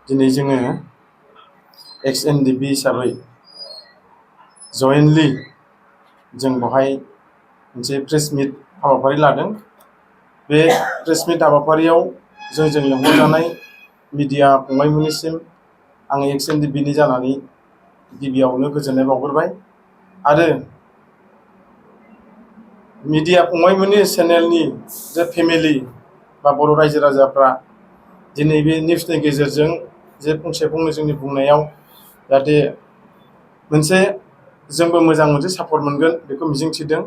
दिनै जोङो XNDP हिसाबै जयेन्टलि जों बेवहाय मोनसे प्रेस मिट हाबाफारि लादों। बे प्रेस मिट हाबाफारियाव जोंजों लिंहरजानाय मिडिया फंबायमोननिसिम आङो XNDPनि जानानै गिबियावनो गोजोननाय बावग्रोबाय आरो मिडिया फंबायमोननि चेनेलनि जे फेमिलि बा बर' रायजो राजाफ्रा दिनै बे निउसनि गेजेरजों जे फंसे फंनै जोंनि बुंनायाव जाहाथे मोनसे जोंबो मोजां मोनसे सापर्ट मोनगोन बेखौ मिजिंथिदों।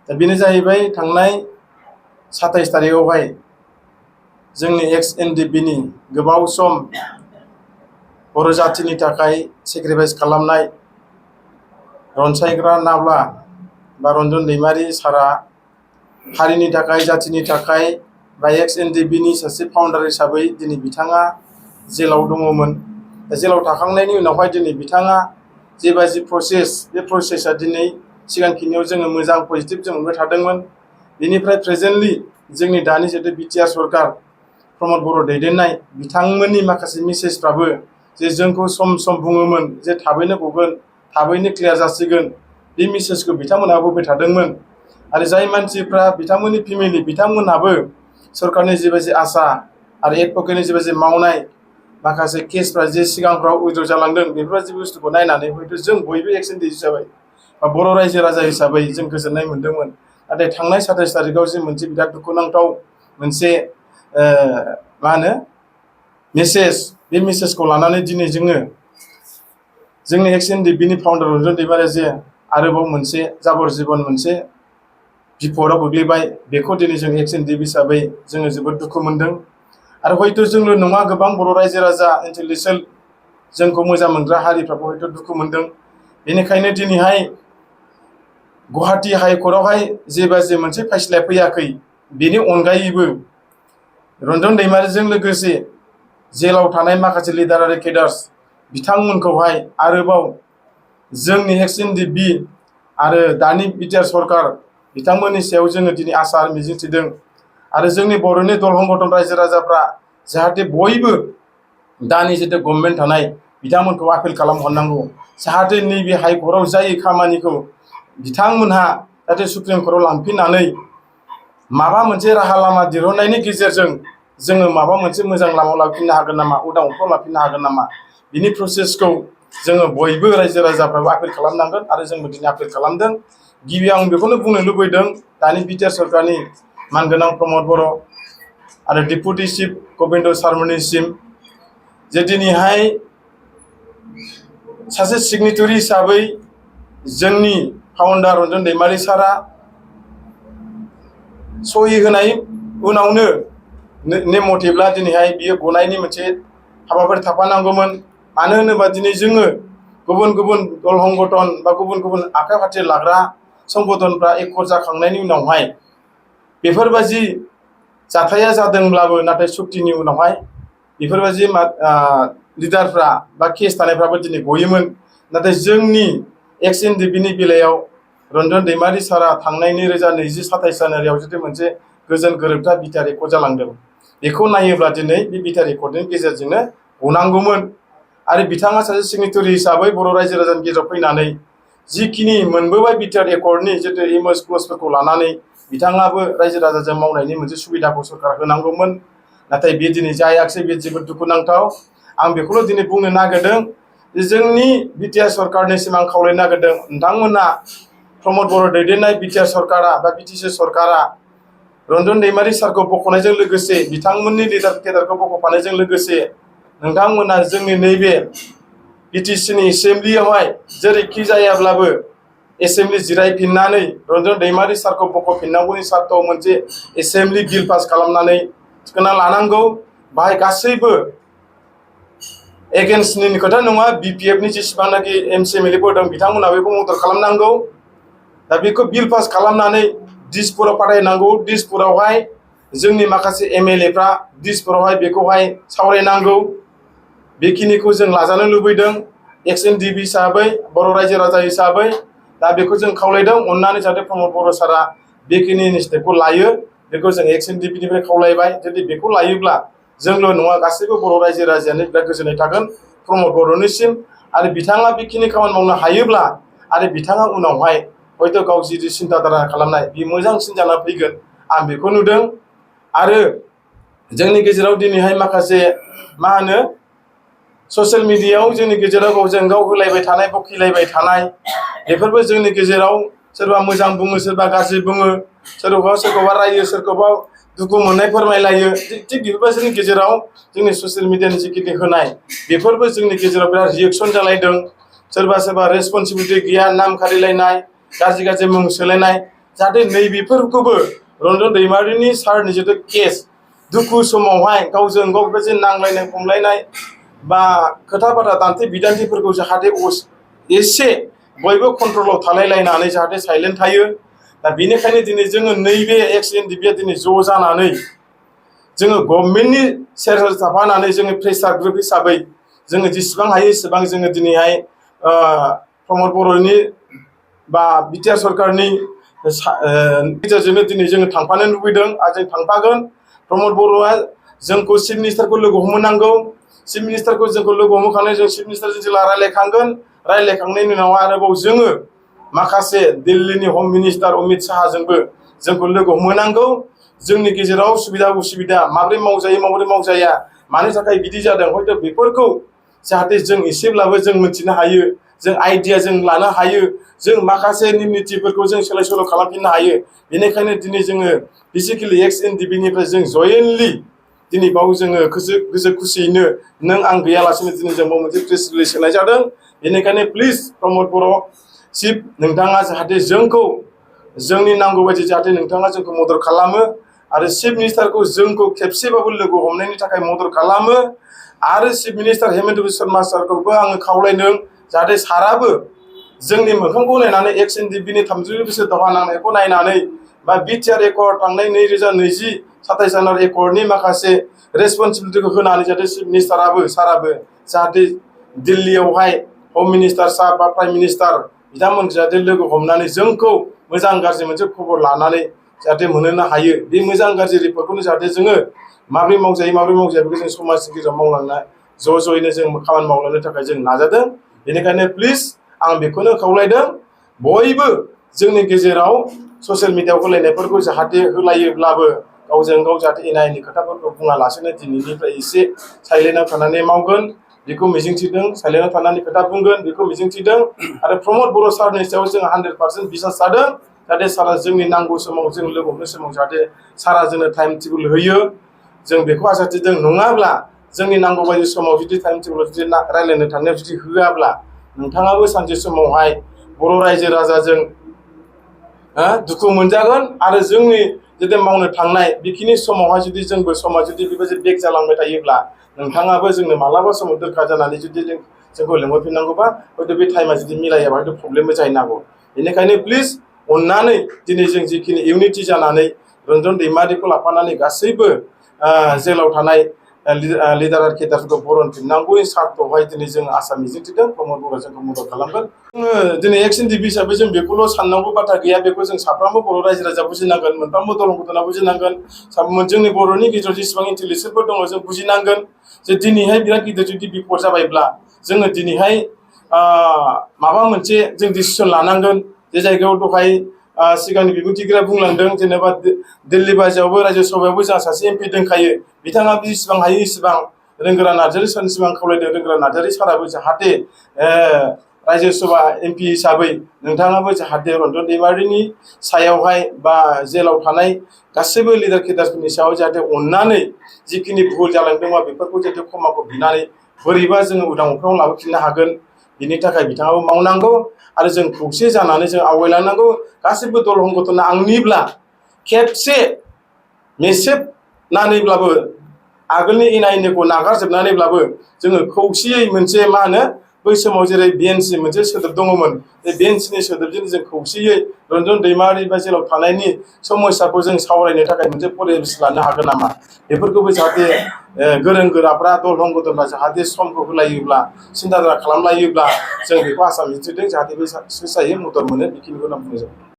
दा बेनो जाहैबाय थांनाय 27 तारिखआवहाय जोंनि XNDPनि गोबाव सम बर' जाथिनि थाखाय सेक्रिफाइस खालामनाय रनसायग्रा नाब्ला बा रन्जन दैमारि सारा हारिनि थाखाय जाथिनि थाखाय बा XNDPनि सासे फाउन्डार हिसाबै दिनै बिथाङा जेलाव दङमोन। जेलाव थाखांनायनि उनावहाय दिनै बिथाङा जेबादि प्रसेस बे प्रसेसआ दिनै सिगांखिनियाव जोङो मोजां पजिटिभ जों मोनबाय थादोंमोन। बेनिफ्राय प्रेजेन्टलि जोंनि दानि जितु बिटिआर सरकार प्रमद बर' दैदेननाय बिथांमोननि माखासे मेसेजफ्राबो जे जोंखौ सम सम बुङोमोन जे थाबैनो गगोन थाबैनो क्लियार जासिगोन बे मेसेजखौ बिथांमोनहा होबाय थादोंमोन। आरो जाय मानसिफ्रा बिथांमोननि फेमिलि बिथांमोनहाबो सरकारनि जेबायदि आसा आरो एडभकेटनि जेबायदि मावनाय माखासे केसफ्रा जे सिगांफ्राव उइद्र' जालांदों बेफोरबायदि बुस्थुखौ नायनानै हयथ' जों बयबो XNDP हिसाबै बा बर' रायजो राजा हिसाबै जों गोजोननाय मोन्दोंमोन। नाथाय थांनाय 27 तारिखआव जे मोनसे बिराद दुखुनांथाव मोनसे मेसेज बे मेसेजखौ लानानै दिनै जोङो जोंनि XNDPनि फाउन्डार रन्जन दैमारिया जे आरोबाव मोनसे जाबर जीबन मोनसे बिपदआव गोग्लैबाय बेखौ दिनै जों XNDP हिसाबै जोङो जोबोद दुखु मोनदों। आरो हयथ' जोंल' नङा गोबां बर' रायजो राजा इन्टेलेक्सुयेल जोंखौ मोजां मोनग्रा हारिफ्राबो हयथ' दुखु मोनदों। बेनिखायनो दिनैहाय गुवाहाटि हाइकर्टआवहाय जेबादि मोनसे फैसलाया फैयाखै बेनि अनगायैबो रन्जन दैमारिजों लोगोसे जेलाव थानाय माखासे लिडार आरो केडार्स बिथांमोनखौहाय आरोबाव जोंनि XNDP आरो दानि बिटिआर सरकार बिथांमोननि सायाव जोङो दिनै आसा आरो मिजिंथिदों। आरो जोंनि बर'नि दल संगठन रायजो राजाफ्रा जाहाथे बयबो दानि जितु गभर्नमेन्ट थानाय बिथांमोनखौ आपिल खालामहरनांगौ जाहाथे नैबे हाइकर्टआव जायै खामानिखौ बिथांमोनहा जाहाथे सुप्रिम कर्टआव लांफिननानै माबा मोनसे राहा लामा दिहुननायनि गेजेरजों जोङो माबा मोनसे मोजां लामायाव लांफिननो हागोन नामा उदां अख्राङाव लांफिननो हागोन नामा बिनि प्रसेसखौ जोङो बयबो रायजो राजाफ्राबो आपिल खालामनांगोन आरो जोंबो दिनै आपिल खालामदों। गिबियाव आं बेखौनो बुंनो लुबैदों दानि बिटिआर सरकारनि मानगोनां प्रमद बर' आरो डेपुटि चिफ गबिन्द सारमोननिसिम जे दिनैहाय सासे सिगनेटरि हिसाबै जोंनि फाउन्डार रन्जन दैमारि सारा सहि होनाय उनावनो नेम मथेब्ला दिनैहाय बियो गनायनि मोनसे हाबाफारि थाफानांगौमोन। मानो होनोबा दिनै जोङो गुबुन गुबुन दल संगठन बा गुबुन गुबुन आखाइ फाथि लाग्रा संगठनफ्रा एकर्ड जाखांनायनि उनावहाय बेफोरबायदि जाथाया जादोंब्लाबो नाथाय सुक्तिनि उनावहाय बेफोरबायदि लिडारफ्रा बा केस थानायफ्राबो दिनै गयोमोन। नाथाय जोंनि XNDPनि बेलायाव रन्जन दैमारि सारा थांनाय 2027 जानुवारियाव जुदि मोनसे गोजोन गोरोबथा बिटिआर एकर्ड जालांदों बेखौ नायोब्ला दिनै बे बिटिआर एकर्डनि गेजेरजोंनो गनांगौमोन। आरो बिथाङा सासे सिगनेटरि हिसाबै बर' रायजो राजानि गेजेराव फैनानै जिखिनि मोनबोबाय बिटिआर एकर्डनि जितु एमओएस क्लजफोरखौ लानानै बिथाङाबो रायजो राजाजों मावनायनि मोनसे सुबिदाखौ सरकार होनांगौमोन। नाथाय बे दिनै जायाखिसै बे जोबोद दुखुनांथाव। आं बेखौल' दिनै बुंनो नागिरदों जे जोंनि बिटिआर सरकारनिसिम आं खावलायनो नागिरदों नोंथांमोना प्रमद बर' दैदेननाय बिटिआर सरकारा बा बिटिसि सरकारा रन्जन दैमारि सारखौ बख'नायजों लोगोसे बिथांमोननि लिडार केडारखौ बख'फानायजों लोगोसे नोंथांमोना जोंनि नैबे बिटिसिनि एसेम्ब्लियावहाय जेरैखि जायाब्लाबो एसेम्ब्लि जिरायफिननानै रन्जन दैमारि सारखौ बख'फिननांगौनि सार्तआव मोनसे एसेम्ब्लि बिल पास खालामनानै थिखोना लानांगौ। बाहाय गासैबो एगेन्स्टनि खोथा नङा बिपिएफनि जेसेबांनाखि एमसि एमएलएफोर दं बिथांमोना बेखौ मदद खालामनांगौ। दा बेखौ बिल पास खालामनानै दिसपुराव फाथायनांगौ। दिसपुरावहाय जोंनि माखासे एमएलएफ्रा दिसपुरावहाय बेखौहाय सावरायनांगौ। बेखिनिखौ जों लाजानो लुबैदों XNDP हिसाबै बर' रायजो राजा हिसाबै। दा बेखौ जों खावलायदों अननानै जाहाथे प्रमद बर' सारा बेखिनि स्टेपखौ लायो बेखौ जों XNDP निफ्राय खावलायबाय। जुदि बेखौ लायोब्ला जोंल' नङा गासैबो बर' रायजो राजायानो बिराद गोजोननाय थागोन प्रमद बर'निसिम आरो बिथाङा बेखिनि खामानि मावनो हायोब्ला आरो बिथाङा उनावहाय हयथ' गाव जि सिन्ताधारा खालामनाय बे मोजांसिन जाना फैगोन आं बेखौ नुदों। आरो जोंनि गेजेराव दिनैहाय माखासे मा होनो ससियेल मिडियायाव जोंनि गेजेराव गावजों गाव होलायबाय थानाय बखिलायबाय थानाय बेफोरबो जोंनि गेजेराव सोरबा मोजां बुङो सोरबा गाज्रि बुङो सोरखौबा रायो सोरखौबा दुखु मोननाय फोरमायलायो थिग बेफोरबो जोंनि गेजेराव जोंनि ससियेल मिडियानि जिखिनि होनाय बेफोरबो जोंनि गेजेराव बिराद रिएक्सन जालायदों। सोरबा रेसपन्सिबिलिटि गैया नाम खारिलायनाय गाज्रि मुं सोलायनाय जाहाथे नैबेफोरखौबो रन्जन दैमारिनि सारनि जिथु केस दुखु समावहाय गावजों गाव बेबायदि नांलायनाय खमलायनाय बा खोथा बाथ्रा दान्थे बिदान्थेफोरखौ जाहाथे एसे बयबो कन्ट्रलाव थालायलायनानै जाहाथे साइलेन्ट थायो। दा बेनिखायनो दिनै जोङो नैबे एक्स एनडिपिआ दिनै ज' जानानै जोङो गभर्नमेन्टनि सेर थाफानानै जोङो प्रेसार ग्रुप हिसाबै जोङो जेसेबां हायो एसेबां जोङो दिनैहाय प्रमद बर'नि बा बिटिआर सरकारनि गेजेरजोंनो दिनै जोङो थांफानो लुबैदों आरो जों थांफागोन। प्रमद बर'आ जोंखौ चिफ मिनिस्टारखौ लोगो हमहैनांगौ। चिफ मिनिस्टारखौ जोंखौ लोगो हमहोखांनानै जों चिफ मिनिस्टारजों जेला रायज्लायखांगोन रायज्लायखांनायनि उनाव आरोबाव जोङो माखासे दिल्लीनि हम मिनिस्टार अमित शाहजोंबो जोंखौ लोगो हमहैनांगौ। जोंनि गेजेराव सुबिदा उसुबिदा माबोरै मावजायो माबोरै मावजाया मानि थाखाय बिदि जादों हयथ' बेफोरखौ जाहाथे जों एसेब्लाबो जों मिथिनो हायो जों आइडिया जों लानो हायो जों माखासे नियम नितिफोरखौ जों सोलाय सोल' खालामफिननो हायो। बेनिखायनो दिनै जोङो बेसिकेलि एक्स एनडिपिनिफ्राय जों जयेनलि दिनै बाव जोङो गोसो खुसियैनो नों आं गैयालासेनो दिनै जों बाव मोनसे प्रेस रिलिज होनाय जादों। बेनिखायनो प्लिज प्रमद बर' चिफ नोंथाङा जाहाथे जोंखौ जोंनि नांगौ बायदि जाहाथे नोंथाङा जोंखौ मदद खालामो आरो चिफ मिनिस्टारखौ जोंखौ खेबसेबाबो लोगो हमनायनि थाखाय मदद खालामो। आरो चिफ मिनिस्टार हेमन्त बिस्व शर्मा सारखौबो आङो खावलायदों जाहाथे साराबो जोंनि मोखांखौ नायनानै एक्स एनडिपिनि 30 बोसोर दावहा नांनायखौ नायनानै बा बिटिआर एकर्ड थांनाय 2020-27 जानुवारि एकर्डनि माखासे रेसपन्सिबिलिटिखौ होनानै जाहाथे चिफ मिनिस्टाराबो साराबो जाहाथे दिल्लीयावहाय हम मिनिस्टार साहब बा प्राइम मिनिस्टार बिथांमोन जाहाथे लोगो हमनानै जोंखौ मोजां गाज्रि मोनसे खबर लानानै जाहाथे मोनहोनो हायो। बे मोजां गाज्रि रिपर्टखौनो जाहाथे जोङो माबोरै मावजायो बेखौ जों समाजनि गेजेराव मावलांना ज'यैनो जों खामानि मावलांनो थाखाय जों नाजादों। बेनिखायनो प्लिज आं बेखौनो खावलायदों बयबो जोंनि गेजेराव ससियेल मिडियायाव होलायनायफोरखौ जाहाथे होलायोब्लाबो गावजों गाव जाहाथे एना एनि खोथाफोरखौ बुङालासेनो दिनैनिफ्राय एसे साइलेन्टआव थानानै मावगोन बेखौ मिजिंथिदों। साइलेन्टआव थानानै खोथा बुंगोन बेखौ मिजिंथिदों। आरो प्रमद बर' सारनि सायाव जों 100% बिसास जादों जाहाथे सारा जोंनि नांगौ समाव जों लोगो हमनाय समाव जाहाथे सारा जोंनो टाइम टेबोल होयो जों बेखौ आसा थिदों। नङाब्ला जोंनि नांगौ बायदि समाव जुदि टाइम टेबोल जुदि रायज्लायनो थांनायाव जुदि होआब्ला नोंथाङाबो सानसे समावहाय बर' रायजो राजाजों दुखु मोनजागोन। आरो जोंनि जुदि मावनो थांनाय बेखिनि समावहाय जुदि जोंबो समा जुदि बेबायदि बेक जालांबाय थायोब्ला नोंथाङाबो जोंनो मालाबा समाव दोरखार जानानै जुदि जोंखौ लेंहरफिननांगौबा हयथ' बे टाइमा जुदि मिलायाबा हयथ' प्रब्लेमबो जाहैनो हागौ। बेनिखायनो प्लिज अननानै दिनै जों जिखिनि इउनिटि जानानै रन्जन दैमारिखौ लाफानानै गासैबो जेलाव थानाय लिडार आरो केडारफोरखौ बरनफिननांगौनि सार्थआवहाय दिनै जों आसा मिजिंथिदों प्रमद बर'आ जोंखौ मदद खालामगोन। जोङो दिनै एक्स एनडिपि हिसाबै जों बेखौल' साननांगौ बाथ्रा गैया बेखौ जों साफ्रोमबो बर' रायजो राजा बुजिनांगोन मोनफ्रोमबो दलं गथ'ना बुजिनांगोन जोंनि बर'नि गेजेराव जेसेबां इन्टेलेक्सुयेलफोर दङ जों बुजिनांगोन जे दिनैहाय बिराद गिदिर जुदि बिपद जाबायब्ला जोङो दिनैहाय माबा मोनसे जों डिसिसन लानांगोन। जे जायगायाव दहाय सिगांनि बिबुंथिगिरिया बुंलांदों जेनेबा दिल्ली बायजोआवबो रायजो सभायावबो जोंहा सासे एमपि दंखायो बिथाङा जेसेबां हायो इसेबां रोंगोरा नार्जारि सारनि सिगां खावलायदों रोंगोरा नार्जारि साराबो जाहाथे रायजो सभा एमपि हिसाबै नोंथाङाबो जाहाथे रन्जन दैमारिनि सायावहाय बा जेलाव थानाय गासैबो लिडार केडारफोरनि सायाव जाहाथे अननानै जिखिनि भुल जालांदोंबा बेफोरखौ जाहाथे क्षमाखौ बिनानै बोरैबा जोङो उदां अख्राङाव लाबोफिननो हागोन बिनि थाखाय बिथाङाबो मावनांगौ। आरो जों खौसे जानानै जों आवगायलांनांगौ। गासैबो दल संगठना आंनिब्ला खेबसे मेसेबनानैब्लाबो आगोलनि एना एनिखौ नागारजोबनानैब्लाबो जोङो खौसेयै मोनसे मा होनो बै समाव जेरै बिएनसि मोनसे सोदोब दङमोन बे बिएनसिनि सोदोबजों जों खौसेयै रन्जन दैमारि बा जेलाव थानायनि समस्याखौ जों सावरायनो थाखाय मोनसे परिबेस लानो हागोन नामा बेफोरखौबो जाहाथे गोरों गोराफ्रा दल संगठनफ्रा जाहाथे समखौ होलायोब्ला सिन्था खालामलायोब्ला जों बेखौ आसा मिजिंथिदों जाहाथे बे साक्सेस जायो मदद मोनो बेखिनिखौ आं बुंनाय जाबाय।